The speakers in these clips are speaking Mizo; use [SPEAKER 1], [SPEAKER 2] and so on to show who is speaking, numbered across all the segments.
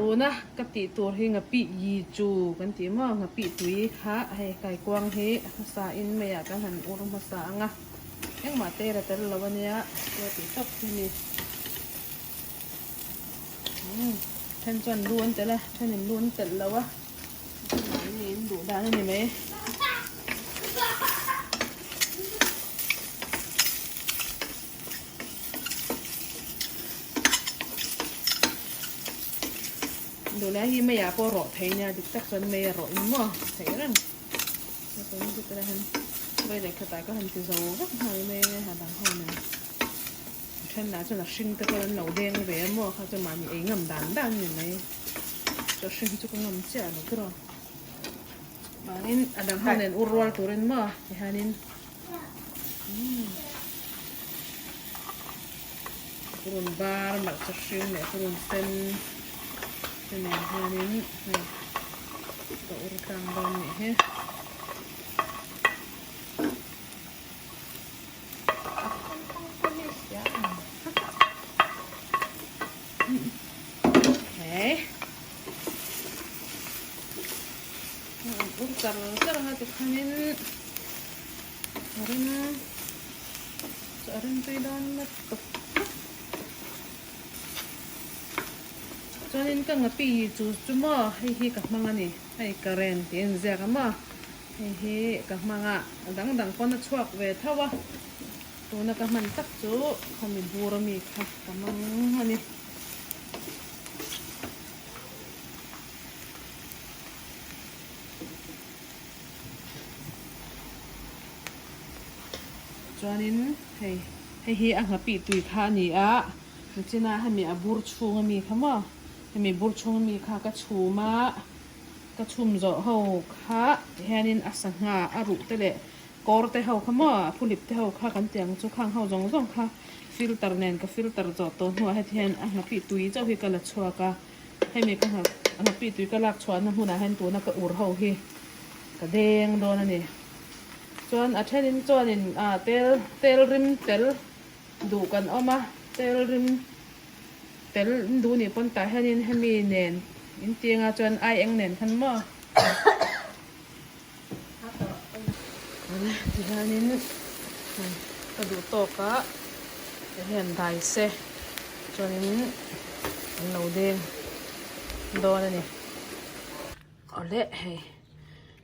[SPEAKER 1] Tuna ka tih tur hi ngapih yi chu kan tih maw ngapih tui kha hei kaikuang hi hmasa in meiah kan han ur hmasa ang a engmah te la tel lo ania chu a tih tawp hi a ni umm then chuan lu an telh a thenin lu an telh lo a mahni in duh dan a ni mai. Duhlai hi meiah pawh rawh thei nia dik tak chuan mei a rawh in maw theih reng chuan chutah hian vawi leh khatah ka han ti zo vek nghal mai a ha dang ho nen a then lah chuan a hring te pawh an lo deng ve a maw kha chuan mahni ei ngam dan dan a ni mai chu a hring hi chu ka ngam chiah lo tiraw vangin a dang ho nen ur rual turin maw tihianin. Purun var hmarcha hring leh purun sen te nen hianin hei ka ur tlang dawn nih hi. Hei ur char char anga tikhanin A rem chu a rem tui dawn ngat tawp tawp. Chuanin ka ngapi chu chu maw hei hi ka hmang a ni. Hei current tih a inziak a maw. Hei hi ka hmang a, a dang dang pawn a chhuak ve tho a. Tuna ka hman tak chu khawmi bur ami kha ka hmang a ni. Chuanin hei hei hi a nghapih tui kha a ni a nichina hemi a bur chhung ami kha maw hemi bur chhung ami kha ka chhum a ka chhum zawh ho kha tihianin a sangha a ruh te leh kawr te ho kha maw a phulip te ho kha kan tih ang chu khang ho zawng zawng kha filter nen ka filter zawh tawh hnuah heti hian a nghapih tui chauh hi ka la chhuak a. Hemi ka nghapih tui ka lak chhuahna hmunah hian tuna ka ur ho hi ka deng dawn a ni. Chuan a thenin chuanin ah tel tel rim tel duh kan awm a, tel rim tel duh nih pawn tah hianin hemi nen in ti anga chuan ai eng nen khan maw tihianin ka duh tawk a tihian dai se chuanin an lo deng dawn a ni. Awle hei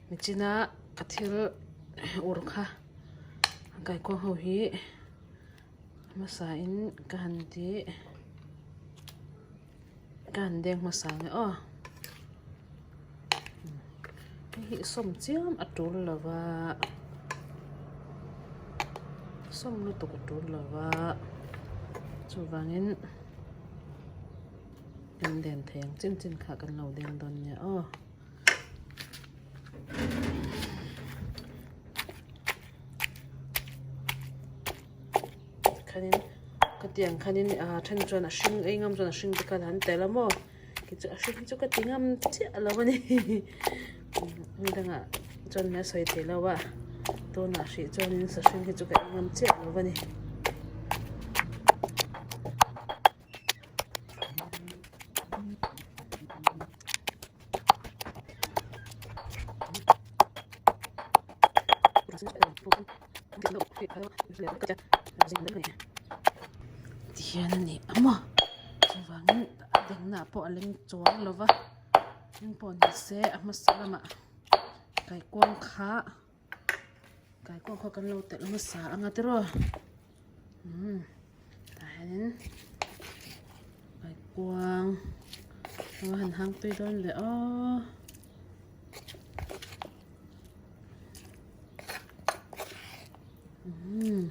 [SPEAKER 1] nichina ka thil ur kha kaikuang ho hi hmasa in ka han ti ka han deng hmasa nge aw hei hi sawm chiam a tul lo va sawm lutuk a tul lo va chuvangin kan den thei ang chin chin kha kan lo deng dawn nia aw. Khanin khatiang khanin ah then chuan a hring ei ngam chuan a hring te khan an tel a maw kei chu a hring chu ka ti ngam chiah lo a ni ni dangah chuan a sawi thei lo a tunah hrih chuanin sahring hi chu ka ei ngam chiah lo a ni. Tihian a ni a maw chuvangin a dengna pawh a leng chuang lo va engpawh ni se a hmasa lamah kaikuang kha kaikuang kha kan lo telh hmasa ang a tiraw umm tah hianin kaikuang a han hang tui dawn leh aw. Umm.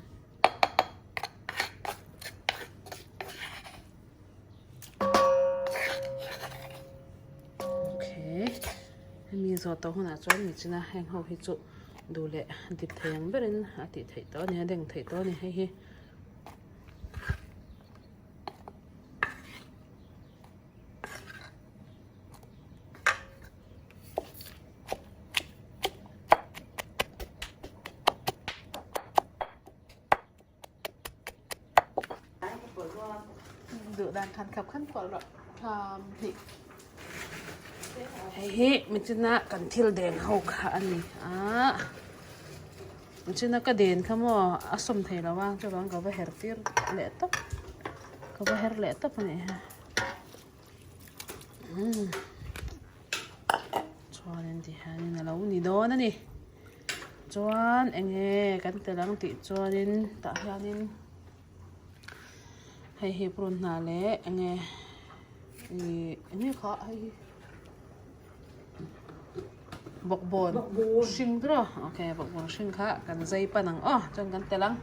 [SPEAKER 1] Okay. Hemi zawh tawh hunah chuan nichina heng ho hi chu duh leh dip thei ang berin a tih theih tawh a ni a deng theih tawh a ni hei hi. Duh dan khan khap khan kual rawh tham hnih. Hei hi michina kan thil den ho kha a ni a michina ka den kha maw a sawm thei lo a chuvang ka va her tir leh tawp ka va her leh tawp a nih hi umm chuanin tihianin a lo ni dawn a ni chuan eng nge kan tel ang tih chuanin tah hianin. Hei hi purun hnah leh eng nge ihh eng nge kha hei hi bawkbawn hring ber aw okay bawkbawn hring kha kan zai pan ang aw chuan kan telh ang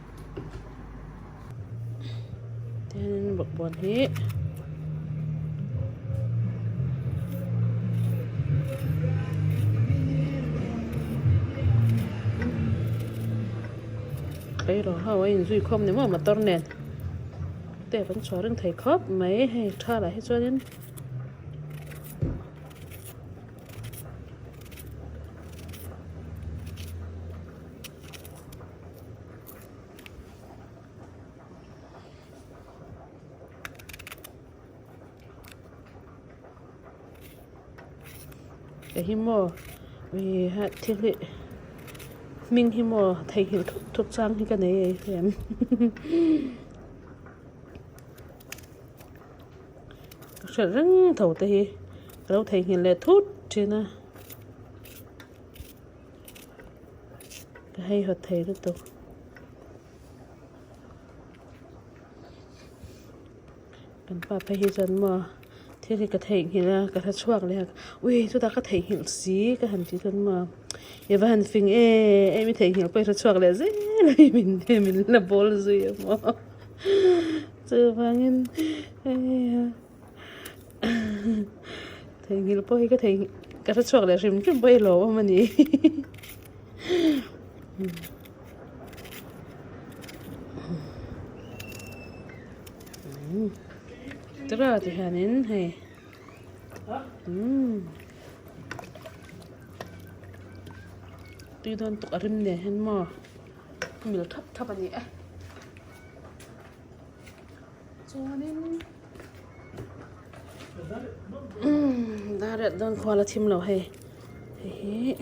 [SPEAKER 1] tin bawkbawn hi. Eiraw ho a inzui khawm ni maw motor nen te kan chhuah reng thei khawp mai hei tha lah hi chuanin Hei hi maw ih ha thil hi hming hi maw theihnghilh thut thut chang hi ka nei ei hlem ka hriat reng tho te hi ka lo theihnghilh leh thut thin a ka haihawt thei lutuk. Kan pa phei hi chuan maw thil hi ka theihnghilh a ka hre chhuak leh a ui chutah ka theihnghilh si ka han tih chuan maw i va han fing em em i theihnghilh pawh i hre chhuak leh zel a ni min ti min la bawl zui a maw chuvangin hei theihnghilh pawh hi ka theihnghilh ka hre chhuak leh hrim hrim pawh hi lawmawm a ni. Tara ti hianin hei umm tui dawn tuk a rim nen hian maw mil thap thap a ni e chuanin umm dar riat dawn khual a thim lo hei hei hi.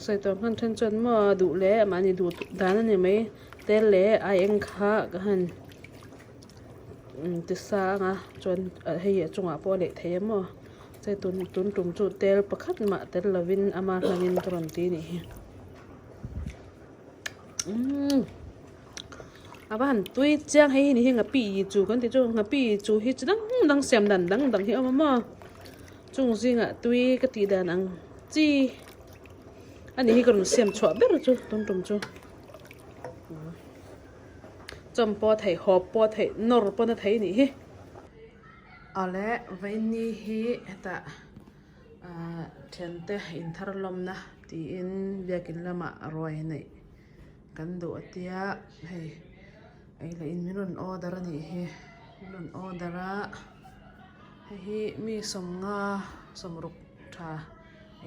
[SPEAKER 1] Sawi tawh hman then chuan maw duh leh mahni duh dan a ni mai tel leh a eng kha ka han ti sang a chuan hei a chungah pawh a leh thei a maw chei tun tun tum chu tel pakhat mah tel lovin ama hlangin ka rawn ti a nih hi umm a va han tui chiang hei hi ni hi nghapih chu kan tih chu nghapih chu hi chi dang dang siam dan dang dang hi a awm a maw. Chung zingah tui ka tih dan ang chi a nih hi ka rawn siam chhuah ber chu tun tum chu chawm pawh a theih hawp pawh a theih nawr pawn a theih a nih hi. Awle vaini hi hetah ahh thiante inthar lawmna tiin biakin lamah ruai neih kan duh a tia hei ei leh in min rawn order a nih hi min rawn order a. Hei hi mi sawmnga sawmruk tha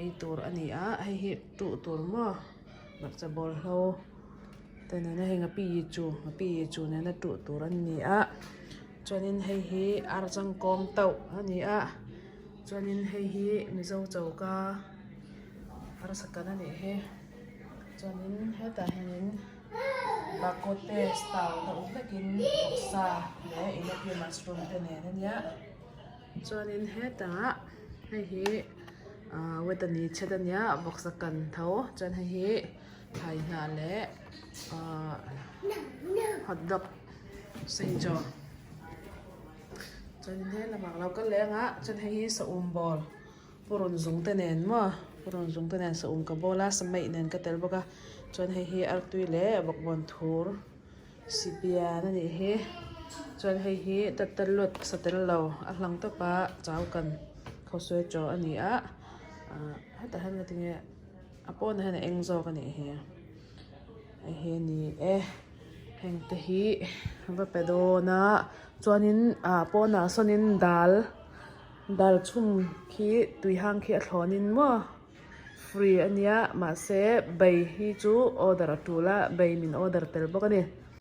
[SPEAKER 1] ei tur a ni a hei hi tuh tur maw hmarcha bawlhlo te nena hei nghapih chu nghapih chu nena tuh tur an ni a chuanin hei hi ar changkawm tauh a ni a chuanin hei hi mizo choka arsa kan a nih hi chuanin hetah hianin. Bakote style deuh hlekin vawksa leh enoki mushroom te nen a nia chuanin hetah hei hi ahh wetani chhet a nia vawksa kan tho chuan hei hi thlai hnah leh ahh hot dog senchaw chuanin he lamah lo kal leh anga chuan hei hi saum ball. Purun zung te nen maw purun zung te nen saum ka bawl a samaih nen ka tel bawk a chuan hei hi artui leh bawkbawn thur sipian a nih hi chuan hei hi tattalut sa tel lo a hlang tawp a chau kan khawsuai chaw a ni a. Ahh hetah hian nga tinge a pawnah hian a eng zawk a nih hi hei hi a ni e heng te hi va pe dawn a chuanin ah pawnah sawnin dal dal chhum khi tui hang khi a thlawnin maw free a nia mahse bai hi chu order a tul a bai min order tel bawk a ni.